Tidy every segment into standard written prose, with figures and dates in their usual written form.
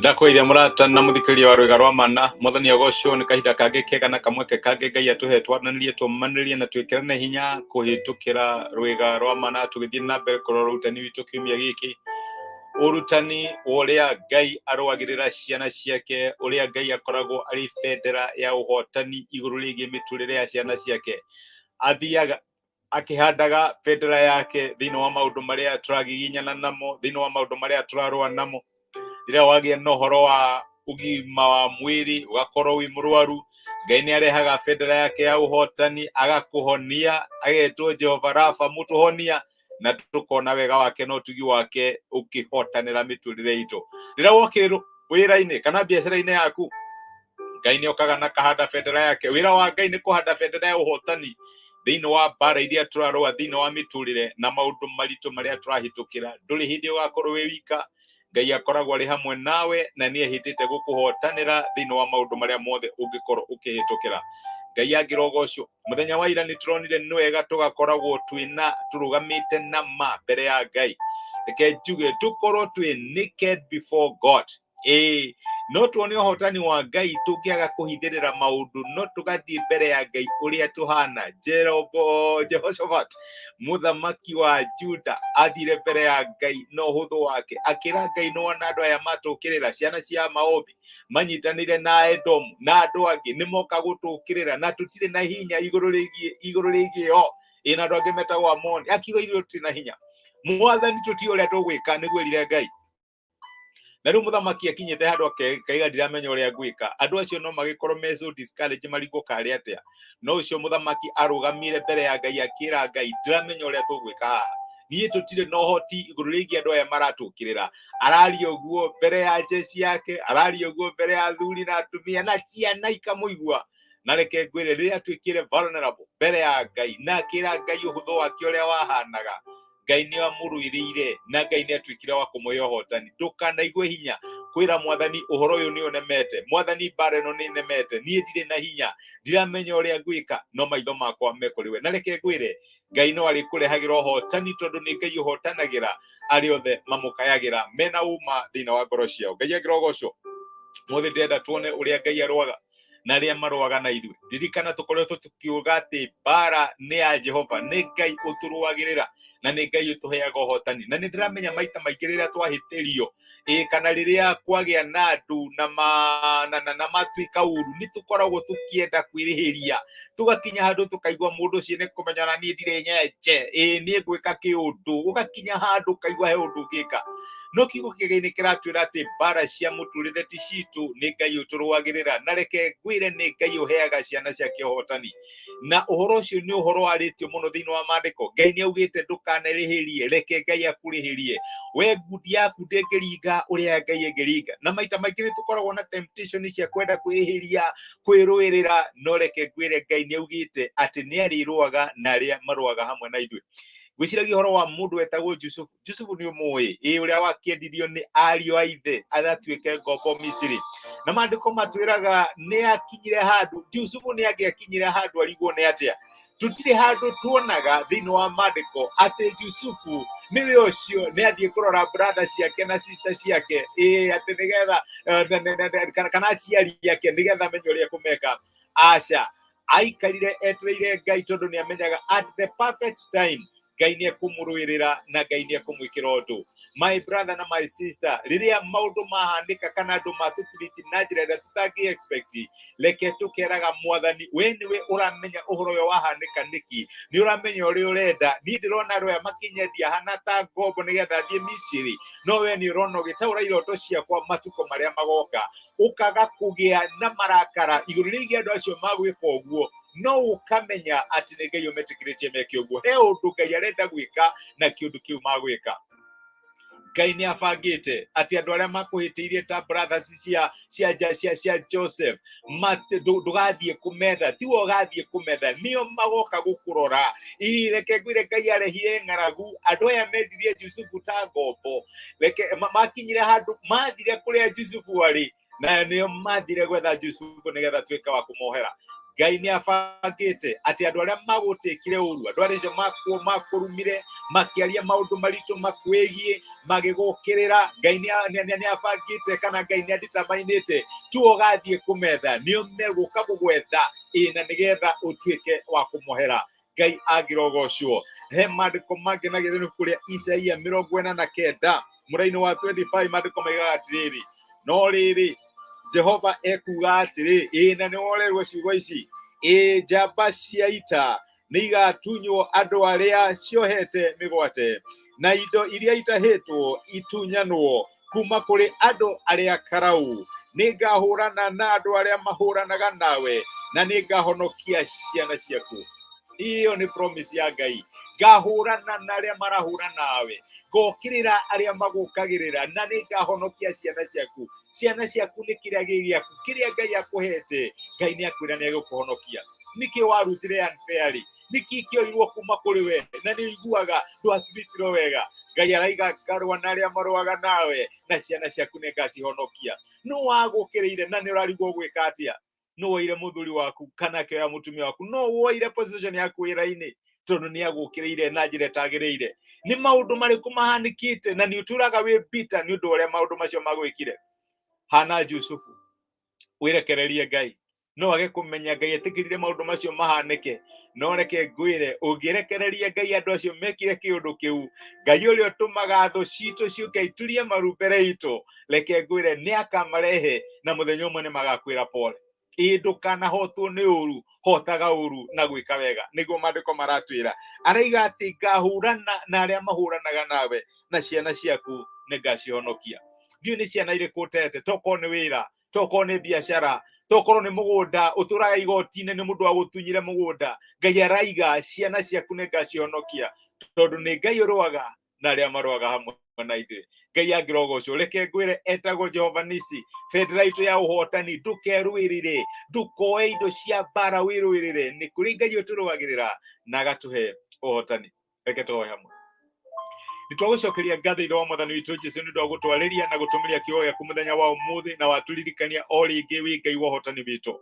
Ndakũgeithia mũrata na mũthikĩrĩria wa rwĩga rwa mana. Mwathani agocwo nĩ kahinda kangĩ kega na kamweke kangĩ Ngai atũhe twaranĩrie, tũmanĩrie na twĩkĩrane hinya kũhĩtũkĩra rwĩga rwa mana, tũgĩthiĩ na mbere kũrora ũrutani witũ kiumia gĩkĩ, ũrutani wa ũrĩa Ngai arũagĩrĩra ciana ciake, ũrĩa Ngai akoragwo arĩ bendera ya ũhotani igũrũ rĩgiĩ mĩtũrĩre ya ciana ciake. Athiaga akĩhandaga bendera yake thĩinĩ wa maũndũ marĩa tũragiginyana namo, thĩinĩ wa maũndũ marĩa tũrarũa namo. Rĩrĩa wagĩa na ũhoro wa ũgima wa mwĩrĩ, ũgakorwo wĩ mũrwaru, Ngai nĩ arehaga bendera yake ya ũhotani, agakũhonia, agetwo Jehova Rafa, mũtũhonia, na tũkona wega wake na ũtugi wake ũkĩhotanĩra mĩtũrĩre itũ. Rĩrĩa wokĩrĩrwo wĩra-inĩ kana biacara-inĩ yaku, Ngai nĩ okaga na kahanda bendera yake. Wĩra wa Ngai nĩ kũhanda bendera ya ũhotani thĩinĩ wa mbara iria tũrarũa thĩinĩ wa mĩtũrĩre na maũndũ maritũ marĩa tũrahĩtũkĩra. Ndũrĩ hĩndĩ ũgakorwo wĩ wika, Ngai akoragwo arĩ hamwe nawe na nĩ ehĩtĩte gũkũhotanĩra thĩinĩ wa maũndũ marĩa mothe ũngĩkorwo ũkĩhĩtũkĩra. Ngai angĩrogocwo. Mũthenya wa ira nĩ tũronire nĩ wega tũgakoragwo twĩna tũrũgamĩte na ma mbere ya Ngai. Reke njuge tũkorwo twĩ naked before God. Ĩĩ, no tuone ũhotani wa Ngai tũngĩaga kũhithĩrĩra maũndũ, no tũgathiĩ mbere ya Ngai ũrĩa tũhana. Jehoshaphat, mũthamaki wa Juda, athire mbere ya Ngai na ũhũthũ wake, akĩra Ngai, nĩwona andũ aya matũkĩrĩra, ciana cia Maobi manyitanĩire na Edomu na andũ angĩ, nĩmoka gũtũkĩrĩra na tũtirĩ na hinya igũrũ rĩgiĩ o ĩ na andũ angĩ metagwo Amoni. Akiuga ithuĩ tũtirĩ na hinya, Mwathani, tũtiũĩ ũrĩa tũgwĩka, nĩguo erire Ngai. Na rĩu mũthamaki akinyĩte handũ akaiga, "Ndiramenya ũrĩa ngwĩka." Andũ acio no magĩkorwo me so discouraged, marigwo karĩ atĩa, no ũcio mũthamaki arũgamire mbere ya Ngai, akĩra Ngai, "Ndiramenya ũrĩa tũgwĩka haha, niĩ tũtirĩ na ũhoti igũrũ rĩgiĩ andũ aya maratũkĩrĩra." Araria ũguo mbere ya jeshi yake, araria ũguo mbere ya athuri na atumia na ciana ikamũigua. Na reke ngwĩre, rĩrĩa atuĩkire vulnerable mbere ya Ngai na akĩra Ngai ũhũthũ wake ũrĩa wahanaga, Ngai nĩ amũrũĩrĩire na Ngai nĩ atuĩkire wa kũmũhe ũhotani. Ndũkanaigue hinya kwĩra Mwathani, "Ũhoro ũyũ nĩ ũnemete, Mwathani, mbara ĩno nĩ nemete, niĩ ndirĩ na hinya, ndiramenya ũrĩa ngwĩka, no maitho makwa me kũrĩ we." Na reke ngwĩre, Ngai no arĩkũrehagĩra ũhotani, tondũ nĩ Ngai ũhotanagĩra arĩa othe mamũkayagĩra mena ũma thĩinĩ wa ngoro ciao. Ngai angĩrogocwo. Mũthĩ ndĩrenda tuone ũrĩa Ngai arũaga na arĩa marũaga na ithuĩ. Ririkana tũkoretwo tũkiuga atĩ mbara nĩ ya Jehova, nĩ Ngai ũtũrũagĩrĩra na nĩ Ngai ũtũheaga ũhotani. Na nĩ ndĩramenya maita maingĩ rĩrĩa twahĩtĩrio ĩ kana rĩrĩa kwagĩa na andũ na ma, na, na, na matuĩka ũru, nĩ tũkoragwo tũkĩenda kwĩrĩhĩria, tũgakinya handũ tũkaigua mũndũ ũcio nĩ kũmenya na niĩ ndirĩ nyenje, ĩ niĩ ngwĩka kĩũndũ, ũgakinya handũ ũkaigua he ũndũ ũngĩka. No kiugo kĩa Ngai nĩ kĩratwĩra atĩ mbara cia mũtũrĩre ti citũ, nĩ Ngai ũtũrũagĩrĩra. Na reke ngwĩre, nĩ Ngai ũheaga ciana ciake ũhotani, na ũhoro ũcio nĩ ũhoro warĩtio mũno thĩinĩ wa maandĩko. Ngai nĩ augĩte ndũkanerĩhĩrie, reke Ngai akũrĩhĩrie. We ngundi yaku ndĩngĩringa ũrĩa Ngai ĩngĩringa, na maita maingĩ nĩ tũkoragwo na temptation cia kwenda kwĩrĩhĩria, kwĩrũĩrĩra, no reke ngwĩre, Ngai nĩ augĩte atĩ nĩ arĩrũaga na arĩa marũaga hamwe na ithuĩ. Ngwĩciragia ũhoro wa mũndũ wetagwo Jusufu. Jusufu nĩ ũmũĩ, ĩ ũrĩa wakĩendirio nĩ ariũ a ithe agatuĩke ngombo Misiri. Na maandĩko matwĩraga nĩ akinyire handũ, Jusufu nĩ angĩakinyire handũ arigwo nĩ atĩa. Tũtirĩ handũ tuonaga thĩinĩ wa maandĩko atĩ Jusufu nĩwe ũcio nĩ athiĩ kũrora brother ciake na sister ciake, ĩ atĩ nĩgetha kana aciari ake, nĩgetha amenye ũrĩa kũmeka. Aca, aikarire etereire Ngai, tondũ nĩ amenyaga at the perfect time Ngai nĩ ekũmũrũĩrĩra na Ngai nĩ ekũmwĩkĩra ũndũ. My brother na my sister, rĩrĩa maũndũ mahanĩka kana andũ matũtiriti na njĩra ĩrĩa tũtangĩ expect, reke tũkeraga Mwathani, "We nĩwe ũramenya ũhoro ũyũ wahanĩka nĩkĩ, nĩ ũramenya ũrĩa ũrenda. Niĩ ndĩrona andũ aya makĩnyendia hana ta ngombo nĩgetha thiĩ Misiri, no we nĩ ũrona ũgĩtaũra iroto ciakwa matukũ marĩa magoka." Ũkaga kũgĩa na marakara igũrũ rĩgiĩ andũ acio magwĩka ũguo, no ũkamenya atĩ nĩ Ngai ũmetĩkĩrĩtie meke ũguo, he ũndũ Ngai arenda gwĩka na kĩũndũ kĩu magwĩka. Ngai nĩ abangĩte atĩ andũ arĩa makũhĩtĩirie ta brothers cia Joseph, ndũgathiĩ kũmetha, tiwe ũgathiĩ kũmetha, nĩo magoka gũkũrora. Ii reke ngwĩre, Ngai arehire ng'aragu. Andũ aya mendirie Jusufu ta ngombo, reke makinyire handũ mathire kũrĩa Jusufu arĩ, na nĩo mathire gwetha Jusufu nĩgetha tuĩke wa kũmohera. Ngai nĩ abangĩte atĩ andũ arĩa magũtĩkire ũru, andũ arĩa acio makũrumire, makĩaria maũndũ maritũ makwĩgiĩ, magĩgũkĩrĩra, Ngai nĩ abangĩte kana Ngai nĩ aditamainĩte tu ũgathiĩ kũmetha, nĩo megũka gũgwetha ĩ na nĩgetha ũtuĩke wa kũmohera. Ngai angĩrogocwo. He maandĩko mangĩ na gĩthĩ ibuku rĩa Isaia 49 mũraini wa 25, maandĩko maigaga atĩrĩrĩ, no rĩrĩ Jehova ekuga atĩrĩ, ĩ na nĩ worerwo ciugo ici, ĩ njamba cia ita nĩ igatunywo andũ arĩa ciohete mĩgwate, na indo iria itahĩtwo itunyanwo kuma kũrĩ andũ arĩa karau. Nĩ ngahũrana na andũ arĩa mahũranaga nawe, na nĩ ngahonokia ciana ciaku. Iyo nĩ promise ya Ngai. Ngahũrana na arĩa marahũra nawe, ngokĩrĩra arĩa magũkagĩrĩra, na nĩ ngahonokia ciana ciaku. Ciana ciaku nĩ kĩrĩa gĩ gĩaku, kĩrĩa Ngai akũhete. Ngai nĩ akwĩra nĩ egũkũhonokia. Nĩkĩ warucire unfairly? Nĩkĩ kĩoirwo kuma kũrĩ we na nĩ ũiguaga ndwatiritirwo wega? Ngai araiga ngarũa na arĩa marũaga nawe, na ciana ciaku nĩ ngacihonokia. Nũ wagũkĩrĩire na nĩ ũrarigwo gwĩka atĩa? Nũ woire mũthuri waku kana akĩoya mũtumia waku? No woire position yaku wĩra-inĩ tondũ nĩ agũkĩrĩire na njĩra ĩtagĩrĩire? Nĩ maũndũ marĩkũ mahanĩkĩte na nĩ ũtũraga wĩ bitter nĩ ũndũ wa ũrĩa maũndũ macio magwĩkire? Hana Jusufu, wĩrekererie Ngai. No age kũmenya Ngai etĩkĩrire maũndũ macio mahanĩke. No reke ngwĩre, ũngĩrekereria Ngai andũ acio mekire kĩũndũ kĩu, Ngai ũrĩa ũtũmaga thũ citũ ciũke iturie maru mbere itũ, reke ngwĩre nĩ akamarehe na mũthenya ũmwe nĩ magakwĩra pole. Ĩ ndũkanahotwo nĩ ũru, hotaga ũru na gwĩka wega. Nĩguo maandĩko maratwĩra. Araiga atĩ ngahũrana na arĩa mahũranaga nawe, na ciana ciaku nĩ ngacihonokia. Ndiũĩ nĩ ciana irĩkũ ũtete, tokorwo nĩ wĩra, tokorwo nĩ biacara, tokorwo nĩ mũgũnda ũtũraga igoti-inĩ nĩ mũndũ wagũtunyire mũgũnda. Ngai araiga ciana ciaku nĩ ngacihonokia, tondũ nĩ Ngai ũrũaga na arĩa marũaga hamwe na ithuĩ. Ngai angĩrogocwo. Reke ngwĩre etagwo Jehova Nisi, bendera itũ ya ũhotani. Ndũkerũĩrĩre, ndũkoe indo cia mbara wĩrũĩrĩre, nĩ kũrĩ Ngai ũtũrũagĩrĩra na agatũhe ũhotani. Reke tũhoe hamwe. Nĩ twagũcokeria ngatho Ithe wa Mwathani witũ Jesu nĩ ũndũ wa gũtwarĩria na gũtũmĩria kiugo gĩaku mũthenya wa ũmũthĩ, na watũririkania o rĩngĩ wĩ Ngai wa ũhotani witũ.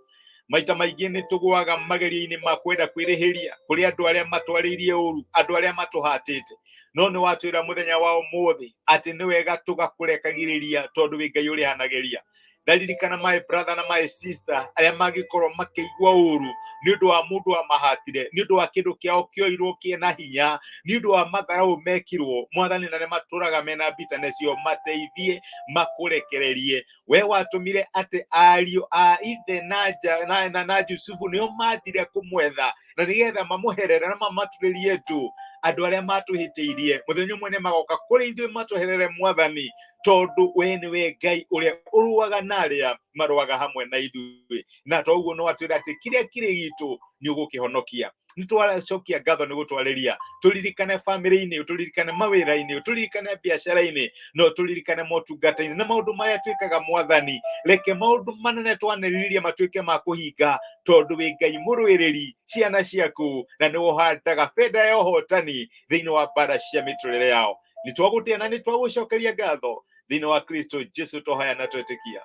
Maita maingĩ nĩ tũgũaga magerio-inĩ ma kwenda kwĩrĩhĩria kũrĩ andũ arĩa matwarĩirie ũru, andũ arĩa matũhatĩte, no nĩ watwĩra mũthenya wa ũmũthĩ atĩ nĩ wega tũgakũrekagĩrĩria tondũ wĩ Ngai ũrĩhanagĩria. Ndaririkana my brother na my sister arĩa mangĩkorwo makĩigua ũru nĩ ũndũ wa mũndũ wamahatire, nĩ ũndũ wa kĩndũ kĩao kĩoirwo kĩna hinya, nĩ ũndũ wa matharaũ mekirwo. Mwathani, na nĩ matũraga mena bitterness, yo mateithie makũrekererie. We watũmire atĩ ariũ a ithe na Jusufu nĩo mathire kũmwetha na nĩgetha mamũherere na mamaturĩrie ndu. Andũ arĩa matũhĩtĩirie mũthenya ũmwe nĩ magoka kũrĩ ithuĩ matũherere, Mwathani, tondũ we nĩwe Ngai ũrĩa ũrũaga na arĩa marũaga hamwe na ithuĩ, na toguo no atwĩra atĩ kĩrĩa kĩrĩ gitũ nĩ ũgũkĩhonokia. Nĩ twacokia ngatho nĩ gũtwarĩria. Tũririkane bamĩrĩ-inĩ, tũririkane mawĩra-inĩ, tũririkane biacara-inĩ, no tũririkane motungata-inĩ na maũndũ marĩa twĩkaga. Mwathani, reke maũndũ manene twanĩrĩria matuĩke ma kũhinga, tondũ wĩ Ngai mũrũĩrĩri ciana ciaku na nĩ ũhandaga bendera ya ũhotani thĩinĩ wa mbara cia mĩtũrĩre yao. Nĩ twagũtĩa na nĩ twagũcokeria ngatho thĩinĩ wa Kristo Jesu twahoya na twetĩkia.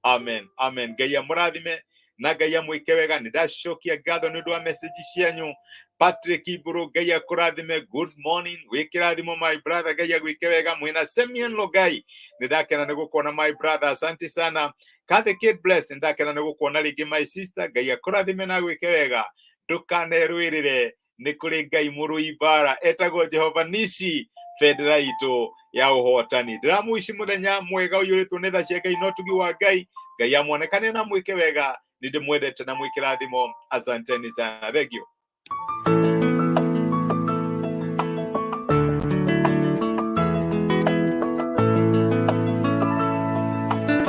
Amen, amen. Ngai amũrathime na Ngai amwĩke wega. Nĩ ndacokia ngatho nĩ ũndũ wa message cianyu. Patrick Iburu, Ngai akũrathime. Good morning, wĩ kĩrathimo my brother, Ngai agwĩke wega. Mwĩna Simeon Logai, nĩ ndakena nĩ gũkuona my brother, asante sana. Kathy Kate Blessed, nĩ ndakena nĩ gũkuona rĩngĩ my sister, Ngai akũrathime na agwĩke wega. Ndũkanerũĩrĩre, nĩ kũrĩ Ngai mũrũi mbara etagwo Jehova Nisi, bendera itũ ya ũhotani. Ndĩramũici mũthenya mwega ũiyũrĩtwo nĩ tha cia Ngai na ũtugi wa Ngai. Ngai amwonekane na mwĩke wega. Nĩ ndĩmwendete na mwĩkĩrathimo. Asanteni sana, thank you.